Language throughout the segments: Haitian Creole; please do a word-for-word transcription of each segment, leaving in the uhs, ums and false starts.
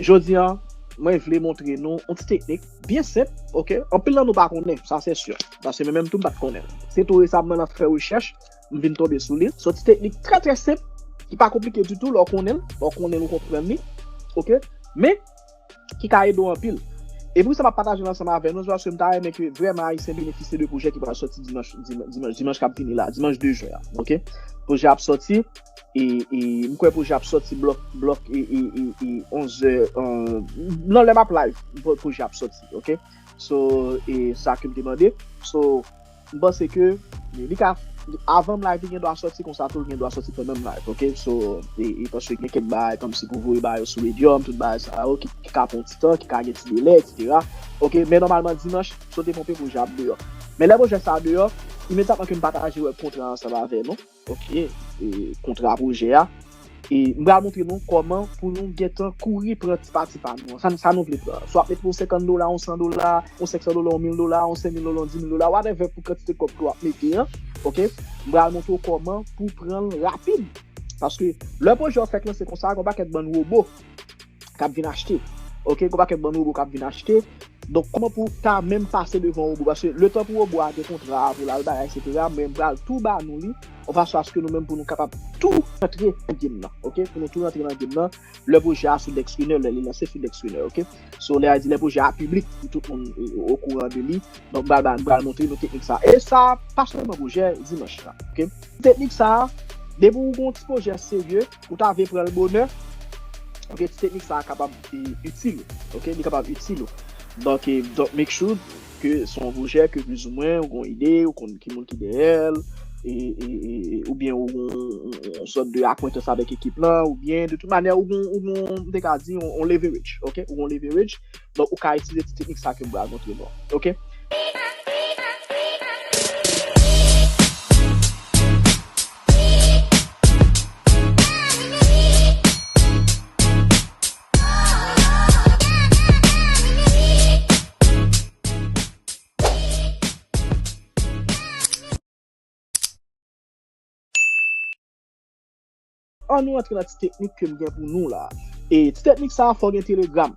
Jodi a, mwen vle montre nou yon ti teknik byen senp, oke? Anpil nan nou pa konnen, sa se si. Paske mwen menm tou m pa t konnen. Se tou resaman nan fè rechèch, m vin tonbe sou li. Se yon ti teknik trè trè senp, ki pa konplike ditou, lè w konnen l, lè w konnen l ou konprann li, oke? Men, ki ka ede w anpil. E pou sa m ap pataje l ansanm avè nou, se paske m ta renmen ke vrèman Ayisyen benefisye de pwojè ki pral sòti dimanch, dimanch, dimanch, dimanch k ap vini la, dimanch de jen an, oke? Pwojè ap sòti, e, e m kwè pwojè ap sòti blòk, blòk, e, e, e, e onzè, e, nan lè m ap live, pwo-, pwojè ap sòti, oke? So, e sa ke m te mande. So, m panse ke li ka, avan m live, li gen dwa sòti, konsa tou, li gen dwa sòti pandan m live, oke? So, e, e paske gen kèk bagay kòmsi pou voye ba yo sou Medium, tout bagay sa yo, ki, ki ka pran ti tan, ki ka gen ti delè, etsetera. Oke, men nòmalman, dimanch, sote ponpe pwojè ap deyò. Men lè pwojè sa deyò, imedyatman ke m pataje wèb kontra ansanm avè nou, oke, e, kontra pwojè a, e m pral montre nou kòman pou nou gentan kouri pran ti pati pa nou an. Sa, sa nou vle pran. Swa w ap mete yon senkant dola, yon san dola, yon senk san dola, yon mil dola, yon senk mil dola, yon di mil dola, whatever pou kantite kòb ke w ap mete an, oke? M pral montre w kòman pou w pran l rapid. Paske lè pwojè w fèk lanse konsa, gen yon pakèt bann wobo k ap vin achte. Oke, gen yon pakèt bann wobo k ap vin achte. Donk, kòman pou w ta menm pase devan wobo? Paske letan pou wobo a gen kontra a pou l al bay, etsetera, men m pral tou ba nou li, yon fason aske nou menm pou nou kapab tou rantre nan game nan. Oke, pou nou tou rantre nan game nan, lè pwojè a sou DexRaner, lè li lanse sou DexRaner, oke? So, lè a di lè pwojè a piblik, pou tout moun o, o, okouran de li. Donk, m pral, m pral montre nou teknik sa. E sa, pa sèlman pwojè dimanch la, oke? Teknik sa, depi w gon ti pwojè serye, ou ta vle pran l bonè, oke, ti teknik sa a kapab, e, itil ou, oke, li kapab itil ou. Donk, e, donk, make sure ke se yon pwojè ke plizoumwen ou gon ide, ou konn ki moun ki dèyè l, e, e, e, e, oubyen ou gon yon, yon sòt de akwentans avèk ekip lan, oubyen de tout manyè ou gon, ou gon, m te ka di, yon, yon leverage, oke, ou gon leverage, donk ou ka itilize ti teknik sa ke m pral montre nou an, oke? Ann nou antre nan ti teknik ke m gen pou nou la. E ti teknik sa a, fò w gen Telegram.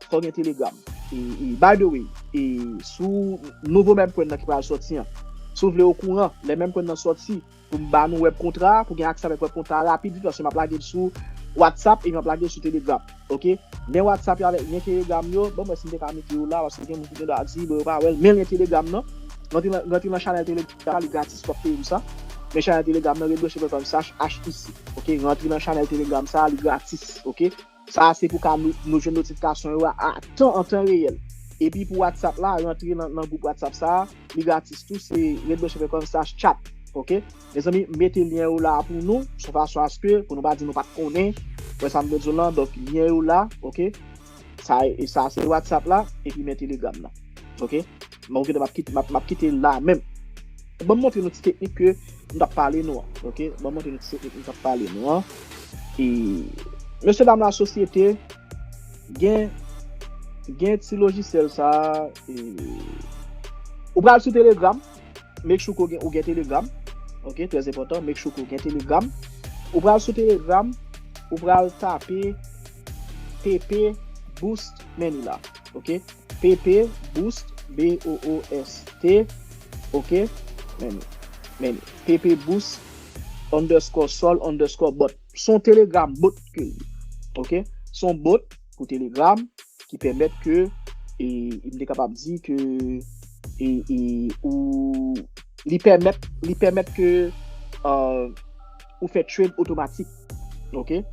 Fò w gen Telegram. E, e, by the way, e, sou nouvo meme coin nan ki pral sòti an, si w vle okouran lè meme coin nan sòti, pou m ba nou wèb kontra, pou gen aksè avèk wèb kontra rapid vit, paske m ap lage l sou WhatsApp e m ap lage l sou Telegram. Oke? Lyen WhatsApp yo avèk lyen Telegram yo, ban m wè si m te ka mete yo la, paske gen moun ki gen dwa di, bon, yo pa wè l, men lyen Telegram nan, rantre nan, rantre nan chanèl Telegram sa, li gratis, w ap peye pou sa. Men chanèl Telegram nan, rebranche pwen kòm slash H I C. Oke? Rantre nan chanèl Telegram sa, li gratis. Oke? Sa a se pou ka nou, nou jwenn notifikasyon yo a, a tan, an tan reyèl. Epi pou WhatsApp la, rantre nan, nan gwoup WhatsApp sa a, li gratis tou, se rebranche pwen kòm slash chat. Oke? Mezanmi, m mete lyen yo la pou nou, se yon fason aske, pou nou pa di nou pa t konnen. Wè sa m vle di w lan, donk, lyen yo la, oke? Sa, e sa se WhatsApp la, epi men Telegram nan. Oke? Mwen, oke, m ap kite, m ap, m ap kite l la menm. Ban m montre nou ti teknik ke m t ap pale nou an, oke? Ban m montre nou ti teknik m t ap pale nou an. E, mesye dam lasosyete, gen, gen ti lojisyèl sa, e, ou pral sou Telegram, make sure ke w gen, ou gen Telegram. Oke, trè enpòtan, make sure ke w gen Telegram. Ou pral sou Telegram, ou pral tape P P Boost, men li la. Oke? P P Boost, B O O S T. Oke? Men li. Men li. P P Boost underscore sol underscore bot. Se yon Telegram bot ke l ye. Oke? Se yon bot pou Telegram ki pèmèt ke, e, m te kapab di ke, e, e, ou, li pèmèt, li pèmèt ke, e, ou fè trade otomatik. Oke?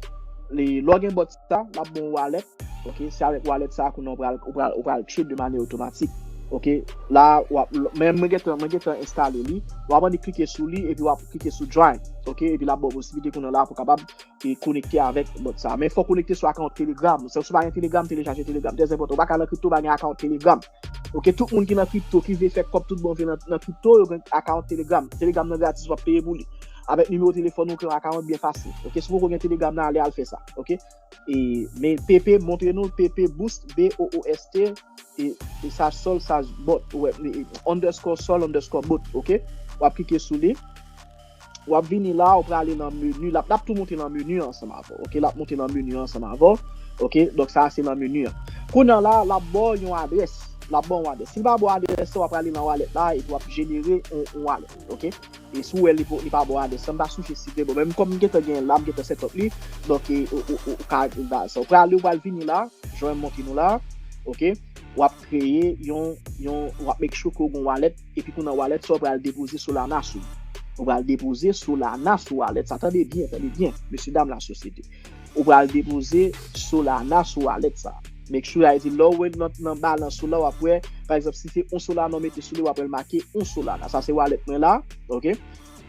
Li, lè w gen bot sa, l ap ba w wallet. Oke? Se avèk wallet sa kounye a ou pral, ou pral, ou pral trade de manyè otomatik. Oke? La, w ap, men mwen gentan, mwen gentan enstale li. W ap annik klike sou li, epi w ap klike sou join. Oke? Epi l ap ba w posiblite kounye a la pou w kapab e konekte avèk bot sa. Men fò w konekte sou akawont Telegram. Sa, si w pa gen Telegram, telechaje Telegram. Trè enpòtan. Ou pa ka nan kripto, pa gen akawont Telegram. Oke, tout moun ki nan kripto, ki vle fè kòb tout bon vre nan, nan kripto, yo gen akawont Telegram. Telegram nan gratis, w ap peye pou li. Avèk nimewo telefòn ou, kreye yon akawont byen fasil. Oke, si w poko gen Telegram nan, ale al fè sa. Oke? E, men P P, montre nou, P P Boost, B O O S T, e, e sa sol, sa bot, wè, e, underscore sol, underscore bot, oke? W ap klike sou li. W ap vini la, ou prale nan meni, l ap, l ap tou monte nan meni ansanm avè w, oke? L ap monte nan meni ansanm avè w. Ok, donk sa se nan meni an. Kounye a la, l ap ba w yon adrès. L ap ba w yon adrès. Si l pa ba w adrès la, w ap prale nan wallet la epi w ap jenere yon, yon wallet. Ok? E si w wè li, li pa ba w adrès la, m pa sonje si te bon. Men kòm m gentan gen l la, m gentan set up li. Donk, e, ou, ou, ou, ou ka ba sa. Ou prale, ou pral vini la, jan m montre nou la. Ok? W ap kreye yon, yon, w ap make sure ke w gen wallet, epi kounye a wallet sa w pral depoze Solana sou li. Ou pral depoze Solana sou wallet sa. Tande byen, tande byen, mesye dam lasosyete. Ou pral depoze Solana sou wallet sa. Make sure, sa vle di, lè w wè nan, nan balans ou la, w ap wè, pa egzanp, si se yon Solana w mete sou li, w ap wè l make yon Solana. Sa se wallet mwen la, ok?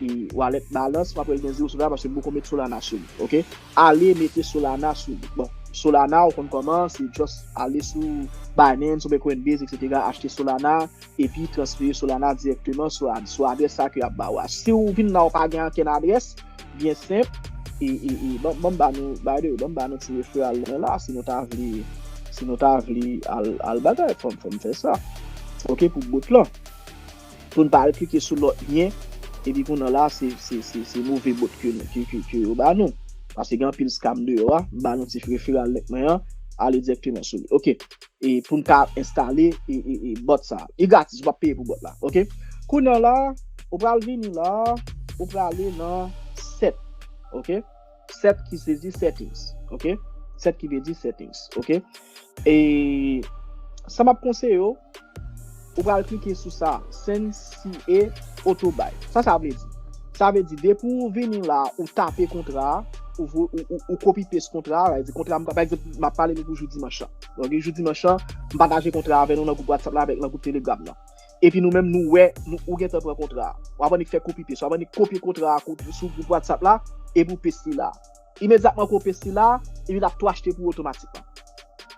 E wallet balance, m ap wè l gen zewo Solana paske m poko met Solana sou li, ok? Ale mete Solana sou li. Bon, Solana, ou konn kòman, se just ale sou Binance oubyen Coinbase, et cetera, achte Solana, epi transfere Solana dirèkteman sou, sou adrès sa ke y ap ba w a. Si w vin la, ou pa gen okenn adrès, byen senp, e, e, e, ban, ban m ba nou, by the way, ban m ba nou ti referral mwen la, si nou ta vle, si nou ta vle al, al bagay, fò m, fò m fè sa. Ok, pou bot lan. Pou n pa al klike sou lòt lyen, epi kounye a la, se, se, se, se move bot ke, ke, ke, ke yo ba nou. Paske gen anpil scam deyò a, m ba nou ti referral link mwen an, ale dirèkteman sou li. Ok. E pou n ka enstale e, e, e bot sa. Li gratis, ou p ap peye pou bot la. Ok? Kounye a la, ou pral vini la, ou prale nan set. Ok? Set ki vle di settings. Ok? Set ki vle di settings. Ok? E sa m ap konseye w, ou pral klike sou sa, Send C A Auto Buy. Sa sa vle di? Sa vle di, depi ou vini la, ou tape kontra a, ou, vo- ou, ou, ou copy paste kontra a, pa egzanp, kontra a, m, pa egzanp, m ap pale nou pou jou dimanch lan. Donk, jou dimanch lan, m pataje kontra a avè nou nan gwoup WhatsApp la avèk nan gwoup Telegram lan. Epi nou menm, nou wè, nou, ou gentan pran kontra a. W ap annik fè copy paste, w ap annik kopye kontra a sou gwoup WhatsApp la, epi ou paste li la. Imedyatman ke w paste li la, epi l ap tou achte pou ou otomatikman.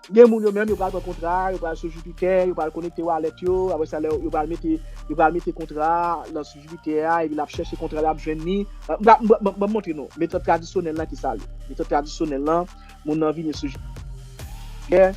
Gen moun yo menm, yo pral pran kontra a, yo pral sou Jupiter, yo pral konekte wallet yo, apre sa, lè yo pral mete, yo pral mete kontra a nan sou Jupiter a, epi l ap chèche kontra a, l ap jwenn li. Ban m montre nou, metòd tradisyonèl lan ki sa l ye. Metòd tradisyonèl lan, moun nan vini sou Jupiter,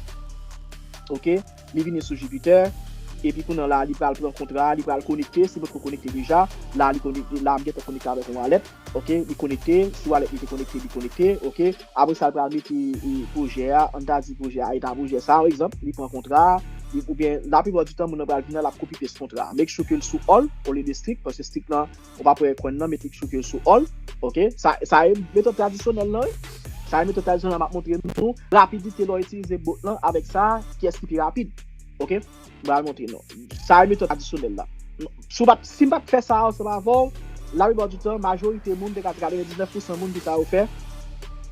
ok, li vini sou Jupiter, epi kounye a la, li pral pran kontra a, li pral konekte, si potko konekte deja, la, li konekte, la, m gentan konekte avèk yon wallet. Ok, li konekte, si wallet li te konekte, li konekte, ok. Apre sa, l pral mete e, pwojè a, ann ta di pwojè a, eta pwojè sa, pa egzanp, li pran kontra a, li, oubyen laplipa di tan, moun nan pral vin la, l ap copy paste kontra a. Make sure ke l sou all, olye de strict, paske strict lan, ou pa pran coin nan, make sure ke l sou all, ok. Sa, sa e metòd tradisyonèl lan, wi. Sa e metòd tradisyonèl lan, m ap montre nou rapidite lè w itilize bot lan avèk sa, kiyès ki pi rapid, ok. M pral montre nou. Sa e metòd tradisyonèl la. Si w pa t, si m pa t fè sa ansanm avè w, laplipa di tan, majorite moun, te ka di katrevendiznèf pousan moun ki sa yo fè,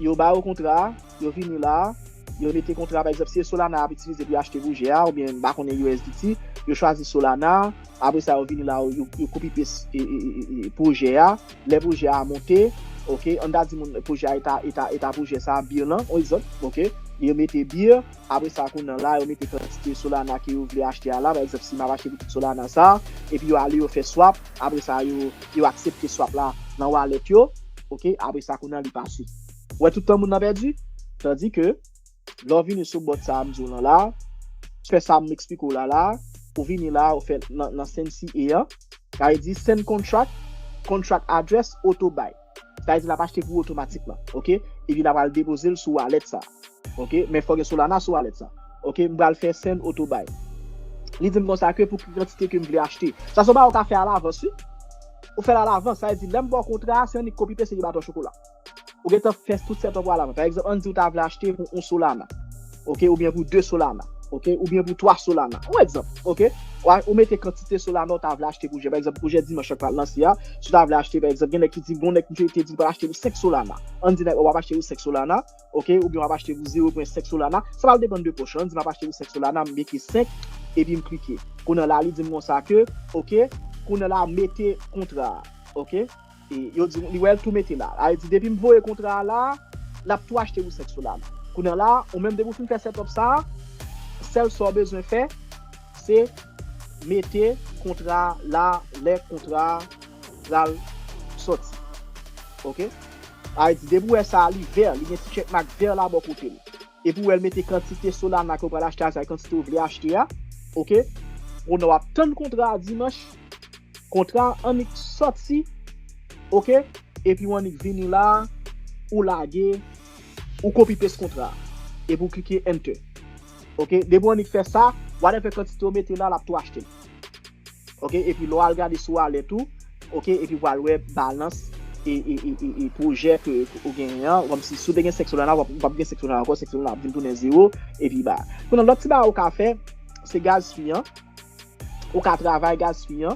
yo ba yo kontra a, yo vini la, yo mete kontra a, pa egzanp, si se Solana y ap itilize pou yo achte pwojè a, oubyen m pa konnen U S D T, yo chwazi Solana, apre sa, yo vini la, yo, yo copy paste e, e, e, e, pwojè a, lè pwojè a monte, ok, ann ta di moun pwojè a eta, eta, eta pwojè sa a, bear lan, on egzanp, ok, yo mete bear, apre sa, kounye a la, yo mete kantite Solana ke yo vle achte a la, pa egzanp, si m ap achte pou tout Solana sa, epi yo ale, yo fè swap, apre sa, yo, yo aksepte swap la nan wallet yo, ok, apre sa, kounye a, li pase. Ou wè tout tan moun nan pèdi? Tandike, lè w vini sou bot sa a m di w lan la, fè sa m eksplike w la la, ou vini la, ou fè nan, nan send C A an, sa vle di send contract, contract address, auto buy. Sa vle di l ap achte pou ou otomatikman, ok? Epi l ap al depoze l sou wallet sa, ok? Men fò gen Solana sou wallet sa, ok? M pral fè send auto buy. Li di m konsa ke pou ki kantite ke m vle achte. Sa se yon bagay ou ka fè alavans, wi. Ou fè l alavans, sa vle di lè m ba w kontra a, se annik copy paste epi baton chokola. Ou gentan fè tout setup ou alavans. Pa egzanp, ann di ou ta vle achte pou yon Solana, ok, oubyen pou de Solana, ok, oubyen pou twa Solana. Yon egzanp, ok? Ou a- ou mete kantite Solana ou ta vle achte pwojè. Pa egzanp, pwojè dimanch lan k pral lanse a, si w ta vle achte, pa egzanp, gen nèg ki di, gon nèg ki te di l pral achte pou senk Solana. Ann di nèg w ap achte pou senk Solana, ok, oubyen w ap achte pou zewo pwen senk Solana. Sa pral depann de pòch ou. Ann di m ap achte pou senk Solana, m mete senk, epi m klike. Kounye a la, li di m konsa ke, ok, kounye a la, mete kontra a, ok? E yo di, li wè l tou mete la. Sa vle di, depi m voye kontra a la, l ap tou achte pou senk Solana. Kounye a la, ou menm depi w fin fè setup sa, sèl sa w bezwen fè, se mete kontra a la lè kontra a pral sòti. Ok? Sa vle di, depi w wè sa, li vè, li gen ti check mark vè la bò kote l. Epi w wè l mete kantite Solana ke w pral achte a, sa e kantite w vle achte a. Ok? Kounye a w ap tann kontra a dimanch, kontra a annik sòti, ok? Epi w annik vini la, ou lage, ou copy paste kontra a. epi w klike enter. Ok, depi w annik fè sa, whatever kantite w mete la, l ap tou achte l. Ok, epi lè w al gade sou wallet ou, ok, epi w al wè balans e, e, e, e, e pwojè ke ou genyen an, kòmsi si w te gen senk Solana, w ap, w p ap gen senk Solana ankò, senk Solana ap vin tounen zewo, epi ba. Kounye a lòt ti bagay ou ka fè, se gas fee an, ou ka travay gas fee an,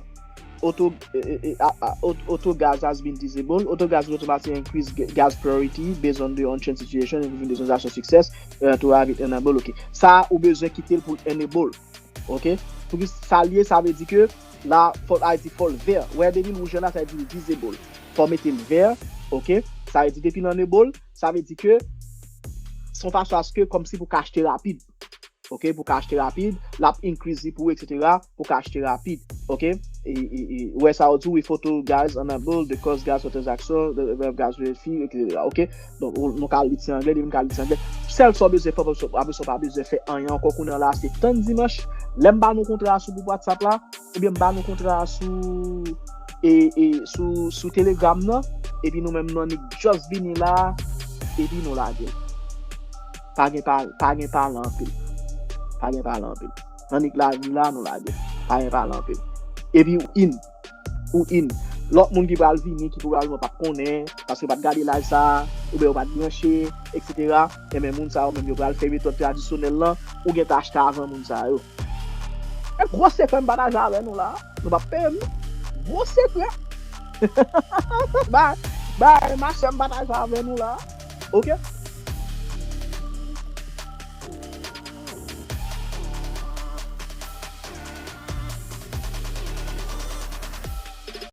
auto, e, e, e, a, a, auto, auto gas has been disabled, auto gas will automatically increase ga- gas priority based on the on-chain situation, including the transaction success, uh, to have it enable, ok. Sa ou bezwen kite l pou l enable. Ok? Pou ki sa l ye, sa vle di ke la, fò, a di fò l vè. Wè, depi l wouj la, sa vle di l disable. Fò mete l vè, ok? Sa vle di depi l enable, sa vle di ke se yon fason aske kòmsi pou ka achte rapid. Ok? Pou ka achte rapid, l ap increase li pou ou, et cetera, pou ka achte rapid. Ok? E, e, e, wè sa yo di, with auto gas enable, the cost gas for transaction, the, the gas fee, et cetera. Ok? Donk, ou- nou ka li ti anglè, depi nou ka li ti anglè. Sèl sa w bezwen fè, apre sa w pa bezwen fè anyen ankò kounye a la, se tann dimanch. Lè m ba nou kontra a sou gwoup WhatsApp la, oubyen m ba nou kontra a sou, e, e, sou, sou Telegram nan, epi nou menm nou annik just vini la, epi nou lage l. Pa gen pa, pa gen pale anpil. Pa gen pale anpil. Annik la, vini la, nou lage l. Pa gen pale anpil. Epi ou in. Ou in. Lòt moun ki pral vini, ki pwobableman p ap konnen, paske yo pa t gade live sa, oubyen yo pa t branche, et cetera. Ebyen, moun sa yo menm, yo pral fè metòd tradisyonèl lan, ou gentan achte avan moun sa yo. E gwo sekrè m pataje avè nou la. Nou p ap peye m non. Gwo sekrè. Bay, bay, machè m pataje avè nou la. Ok?